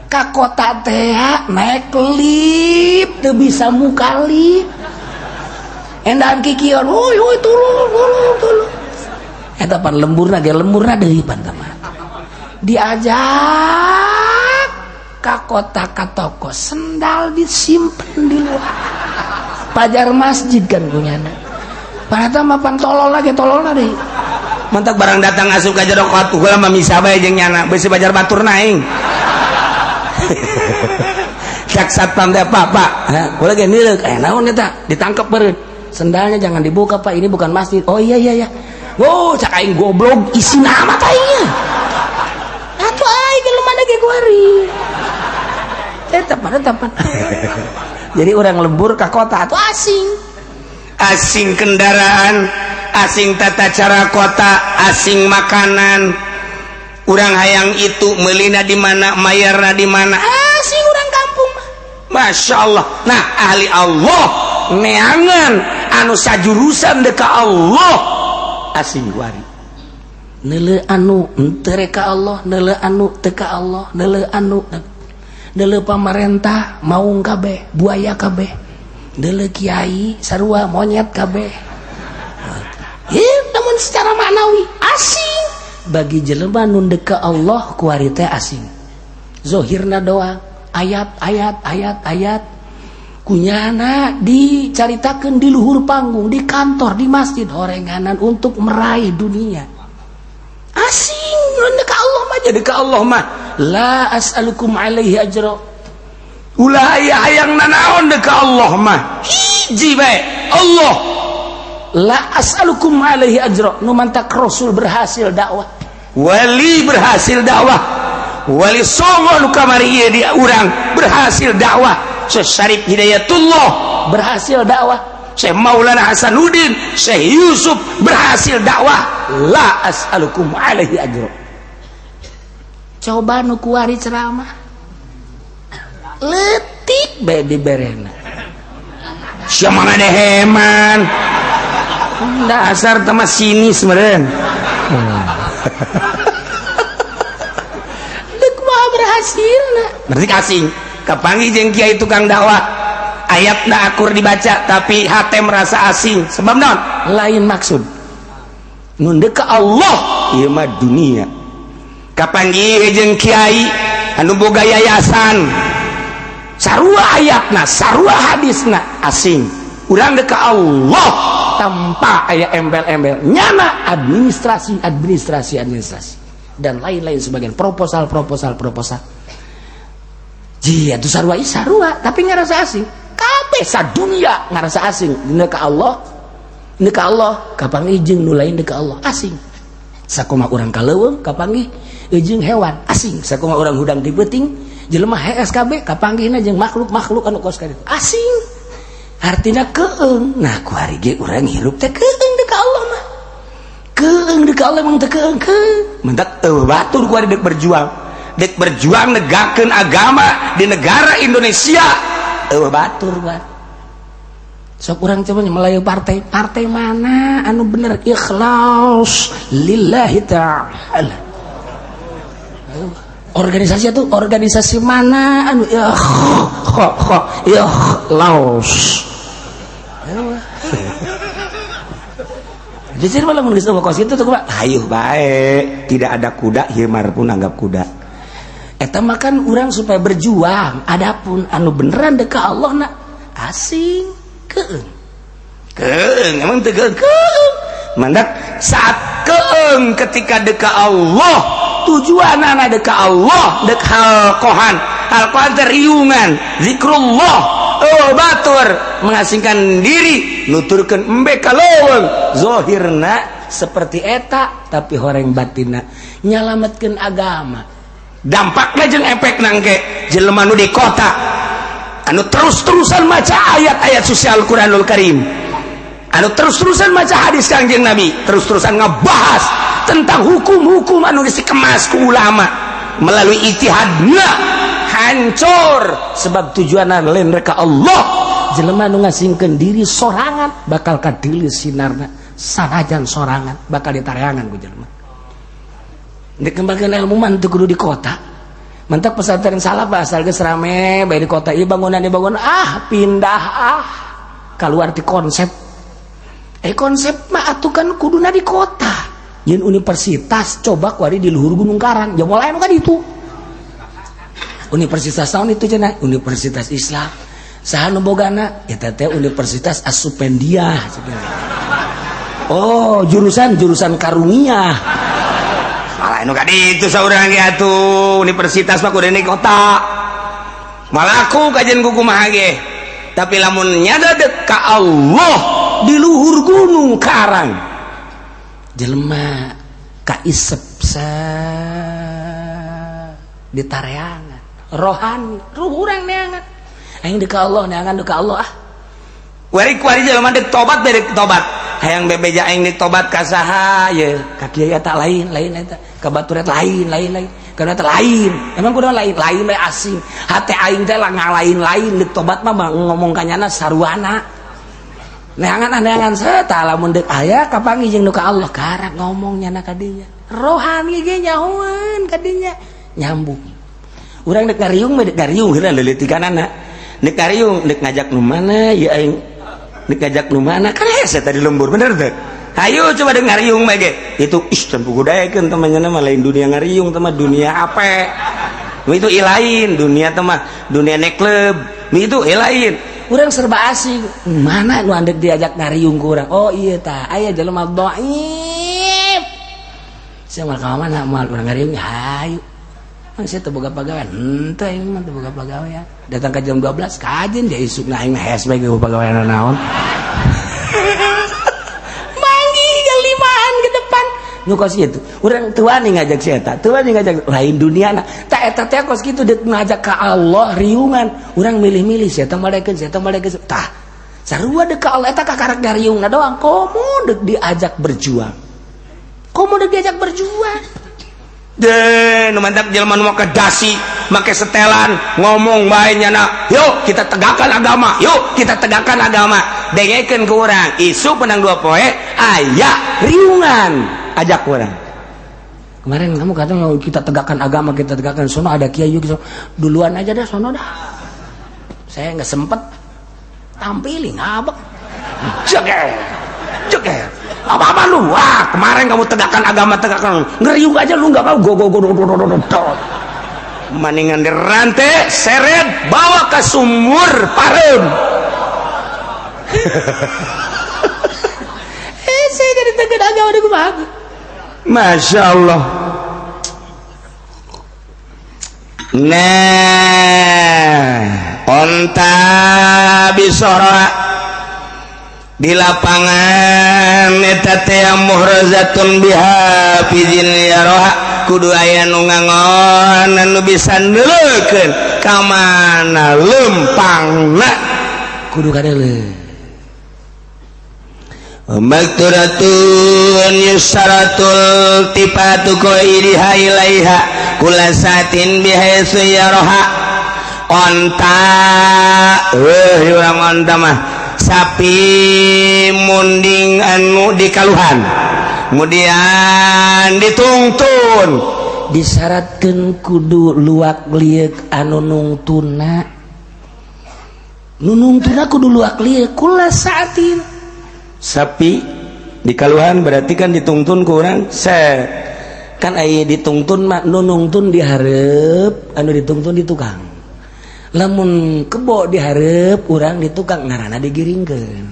ka kota teh naik lift teu bisa muka lift, endahan kikion, "Woi woi, tulung tulung tulung." Eta pan lemburna ge, lemburna deui pan mah. Diajak ka kota, ka toko sendal disimpen di luar pajar masjid kan punyana. Padahal mah pan tolol lagi, tolol deui. Mantak barang datang asup ka jero kot, kula mah misa bae jeung nyana, besi pajar batur naing. Cak satpam teh, "Pak, Pak, kula ge nileuk." Eh, naon eta? Ditangkep beureun. "Sendalnya jangan dibuka, Pak, ini bukan masjid." "Oh, iya." "Oh," cak aing, "goblok isi nama aing." Atuh aing jelema ge kuari. Eta pada tempat. Jadi orang lembur ke kota atau asing. Asing kendaraan, asing tata cara kota, asing makanan. Urang hayang itu melina di mana, mayarna di mana. Asing orang kampung mah. Masya Allah. Nah, ahli Allah neangan anu sajurusan deka Allah asing wari. Nele anu henteu ka Allah, nele anu teu ka Allah, nele anu nele pamarentah maung kabeh, buaya kabeh, nele kiai sarua monyet kabeh. Ih, namun secara maknawi asing bagi jelema nu ka Allah kuari teh asing. Zohirna doang ayat ayat ayat ayat. Kunyana dicaritakeun di luhur panggung, di kantor, di masjid, horenganan untuk meraih dunia. Asing ka Allah mah, jadi ka Allah mah la as'alukum alaihi ajra. Ulah aya hayang nanaon dek ka Allah mah, hiji bae, Allah. La as'alukum alaihi ajra. Nu mantak Rasul berhasil dakwah, wali berhasil dakwah, wali Songo nu kamari ieu di urang berhasil dakwah, Syekh Syarif Hidayatullah berhasil dakwah, Syekh Maulana Hasanuddin, Syekh Yusuf berhasil dakwah. La as'alukum alaihi ajra. Coba nu kuari ceramah letik bae diberena. Sia mah heman, dasar teman sinis meren. Dek mah berhasil. Berarti asing kapanggih jeung kiai tukang dakwah, ayatna akur dibaca, tapi hate merasa asing. Sebab naon? Lain maksud. Nu deuk ka Allah, ieu mah dunia. Kapanggih jeung kiai anu boga yayasan, sarua ayatna, sarua hadisna, asing. Urang deuk ka Allah tanpa aya embel-embel, nyana administrasi, administrasi, administrasi, dan lain-lain sebagian proposal, proposal, proposal. Jia itu sarua, sarua, tapi ngerasa asing. Kabeh sadunia ngerasa asing. Dina ka Allah, dina ka Allah, kapanggih jeung nu lain ka Allah, asing. Sakumaha urang ka leuweung kapanggih jeung hewan, asing. Sakumaha urang hudang di peuting, jelema HSKB kapanggihna jeung makhluk-makhluk anu kos kitu, asing. Artinya keeng. Nah, ku hari ge urang hirup teh keeng deuk ka Allah mah. Keeng deuk ka Allah emang teh keeng keeng. Mentak eueuh batur ku hari deuk berjuang. Dek berjuang negakeun agama di negara Indonesia, eueuh batur bae. Sok urang coba Melayu partai, partai mana anu bener ikhlas lillahi ta'ala? Organisasi itu organisasi mana anu ya kho ikhlas? Jujur malah mun geus kos kitu tuh, Pak. Hayuh bae, tidak ada kuda, himar pun anggap kuda. Eta makan urang supaya berjuang. Adapun anu beneran dek ka Allah na asing, keeng. Keeng emang teu keeng. Mandak saat keeng ketika dek ka Allah, tujuan anak dek ka Allah, dek halqohan, halqohan teh riungan zikrullah. Oh, batur mengasingkan diri nuturkeun embe ka leuweung, zahirna seperti eta, tapi horeng batinna nyalametkeun agama. Dampaknya jeung efek nangke jelema nu di kota anu terus-terusan maca ayat-ayat suci Al-Qur'anul Karim, anu terus-terusan maca hadis Kangjeng Nabi, terus-terusan ngebahas tentang hukum-hukum anu geus dikemas ku ulama melalui ijtihadna, hancur sebab tujuan lain rek ka Allah. Jelema nu ngasingkeun diri sorangan bakal kadeuleus sinarna, sanajan sorangan bakal ditareangan ku jelema. Dikembangkan ilmu mah teu kudu di kota. Mantak pesantren salaf asal geus rame bae di kota ieu bangunan dibangun, ah pindah, ah keluar di konsep. Konsep mah atuh kan kuduna di kota. Yen universitas coba kuari di luhur Gunung Karang, ya mulai kan itu. Universitas tahun itu cenah Universitas Islam. Saha nu bogana? Eta teh Universitas Asupendiah. Oh, jurusan jurusan karunia. Malah nu kaditu saurang ge atuh, universitas mah kudu di kota. Malah aku kajian ku kumaha ge. Tapi lamun nyada dek ka Allah di luhur Gunung Karang, jelema kaisep sa di tareangan rohani, ruh urang neangan aing dek ka Allah, neangan dek ka Allah ah. Wari kuari jelema dek tobat, dek tobat hayang bebeja aing dek tobat ka saha ye? Ka kiai eta lain, lain eta, ka batur eta lain, lain, lain karena eta lain. Emang kudu lain lain bae? Asing hate aing teh lah, ngalain lain. Dek tobat mah ngomong kanyana saruana, neangan ah, neangan seta. Lamun dek aya kapanggih jeung nu ka Allah, karak ngomong nyana kadinya, rohani ge nyahoeun kadinya, nyambung. Urang dek ngariung mah, dek ngariung heula leuleutikanana, dek ngariung, dek ngajak nu mana ya aing, dek ngajak nu mana? Kan hese tadi lembur, bener teh? Ayo coba dek ngariung mah ge itu, ih can pugu daekeun temannya mah. Lain dunia ngariung teh mah, dunia apa itu lain, dunia teh mah dunia neklub itu lain. Urang serba asing. Mana nu andek diajak ngariung ku urang? Oh iya tah, aya jelema dhaif. Sia mah ka mana moal urang ngariung, hayu. Kan sia teu boga pagawean. Henteu aing mah teu boga pagawean. Datang ke jam 12 kajen dia isukna aing mah hes bae ge pagawean naon. Manggih limaan ke depan. Nu kos kitu. Urang teu wani ngajak si eta, teu wani ngajak lain duniana. Ta eta teh kos kitu deuk ngajak ka Allah riungan. Urang milih-milih si eta malekeun, si eta malekeun. Tah, sarua deuk ka Allah eta kakarak ngariungna doang. Komo deuk diajak berjuang. Komo deuk diajak berjuang. Deh, nu mantap jelema nu make dasi, make setelan, ngomong bae nyana. Yuk kita tegakkan agama, yuk kita tegakkan agama. Dengekeun ku urang, isu penang dua poe aya riungan, ajak urang. Kemarin kamu kata mau kita tegakkan agama, kita tegakkan sono ada kiai gitu. Duluan aja dah sono dah. Saya nggak sempet tampilin ngabek. Jeger. Jeger. Apa-apa lu? Wah, kemarin kamu tegakkan agama, tegakkan. Ngeriung aja lu nggak mau. Go go go go go go go. Maningan dirante, seret, bawa ke sumur pareum. Saya jadi tegak agama di kumaha. Masya Allah. Nah, onta bisora di lapangan eta teh muhrazatun biha fi yaroha kudu aya nu ngangon anu bisa neuleukeun ka mana lempangna kudu kadeuleu. Makturatun yusaratul tipatu qairiha ilaiha kula satin bihaitsu yaroha. Onta eueuh urang onta mah sapi munding anu dikaluhan kemudian ditungtun disyaratkeun kudu luak lieuk anu nungtuna nu nungtuna kudu luak lieuk kula saatin. Sapi dikaluhan berarti kan ditungtun ku urang set kan aya ditungtun mah nu nungtun dihareup anu ditungtun di tukang. Lamun kebo dihareup urang di tukang ngaranna digiringkeun.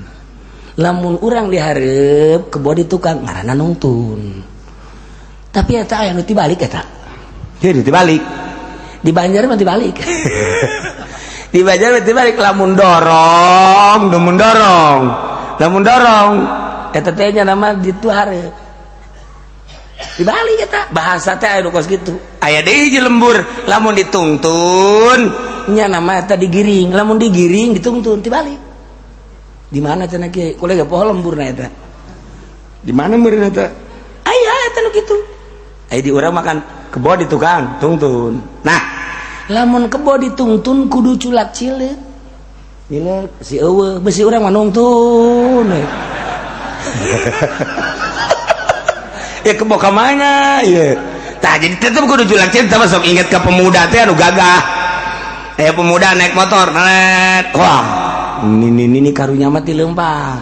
Lamun urang dihareup kebo di tukang ngaranna nungtun. Tapi eta aya nu tibalik eta. Heuh tibalik. Di Banjar mah tibalik. Di Banjar mah tibalik lamun dorong, lamun dorong. Lamun dorong eta teh nya nama ditu hareup. Dibalik eta bahasa teh aya nu kos kitu. Aya deui hiji lembur lamun ditungtun nya nama eta digiring, lamun digiring ditungtun tibalik. Di mana cenah kieu? Kolega poho lemburna eta. Di mana meureun eta? Aya eta nu kitu. Aya di urang makan kebo di tukang tungtun. Nah, lamun kebo ditungtun kudu culak cileuk. Cileuk si eueuh besi urang mah nungtun. Ya kebo ka mana ieu? Tah jadi tetep kudu culak cileuk tah sok inget ka pemuda teh anu gagah. Pemuda naik motor, net. Wah, ini karunya mah ti leumpang.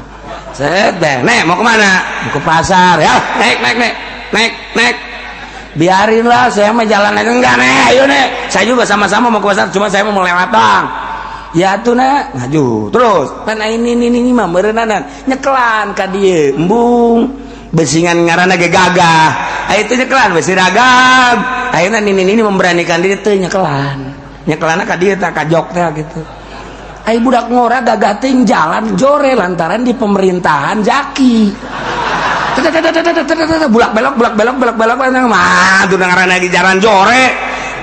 Set deh, nek mau kemana? Mau ke pasar ya, naik naik naik naik naik. Biarinlah, saya mah jalan aja enggak nek, ayo nek. Saya juga sama-sama mau ke pasar, cuma saya mau lewat doang. Ya tuh nak, maju terus. Pan ini mah meureunana nyekelan ka dieu, embung. Besingan ngaranna ge gagah. Aya teh nyekelan besi ragam. Ayeuna nini memberanikan diri teh nyekelan. Nyekelana ka dieu tah ka jok teh gitu. Ai budak ngora gagah teh jalan jore lantaran di pemerintahan jaki. Bulak belok bulak belok bulak belok mah tuh ngaranna di jalan jore.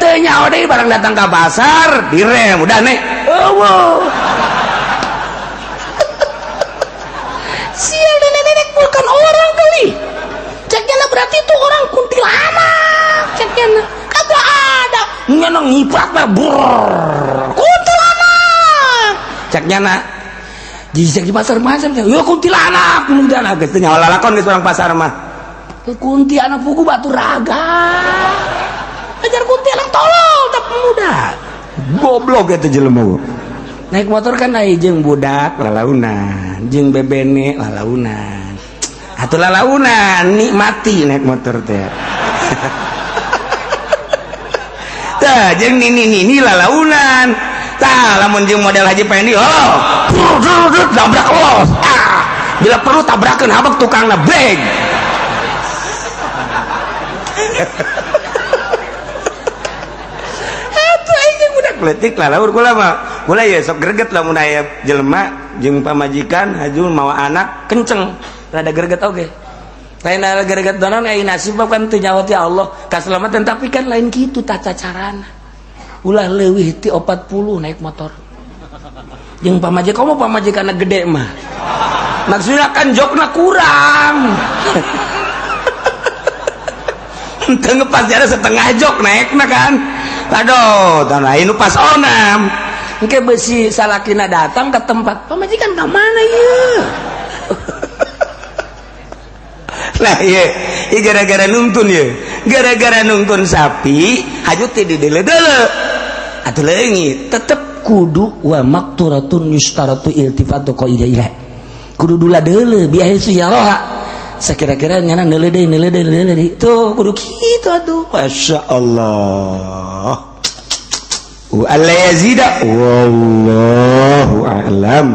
Teu nyaho deui barang datang ka pasar direm udah nek. Eueuh. Sial nenek-nenek bukan orang kali. Ceknya berarti itu orang kuntilanak. Ceknya kagak ada. Nyeneng ngiprat mah brrrr. Kuntilanak. Ceknya nak jijak di pasar macam ya kuntilanak, kuntilanak geus teu nyaho lalakon geus orang pasar mah. Kuntilanak pugu batu raga. Ajar kuntilanak tolol tak pemuda. Goblok eta jelema. Naik motor kan aya jeung budak lalaunan, jeung bebene lalaunan. Atuh lalaunan nikmati naik motor teh. Tah jeung nini-nini lalaunan. Tah, lamun jeung model Haji Pendi, oh, tabrak los. Ah, bila perlu tabrakan habak tukangna breg. Atuh aing budak leutik lah laur kula mah. Kula ye sok greget lamun aya jelema jeung pamajikan hajul mawa anak kenceng, rada greget oge. Lain rada greget donon ai nasib kan teu nyawa ti Allah kaselamatan, tapi kan lain kitu tata carana. Ulah leuwih ti 40 naik motor. Jeung pamajikan komo pamajikanna gede mah. Maksudnya kan jokna kurang. Henteu ngepas jara setengah jok naikna kan. Aduh, dan lain pas onam. Engke besi salakina datang ke tempat pamajikan ka mana ieu? Lah ieu, ieu gara-gara nungtun ieu. Gara-gara nungtun sapi, haju teh dideule-deule. Atuh leungit, tetep kudu wa makturatun yustaratu iltifatu qaida. Kudu dula deule biar su ya roha. Sakira-kira nyana neule deui neule deui neule deui. Tuh kudu kitu atuh. Masya Allah. Wa alla yazida wallahu a'lam.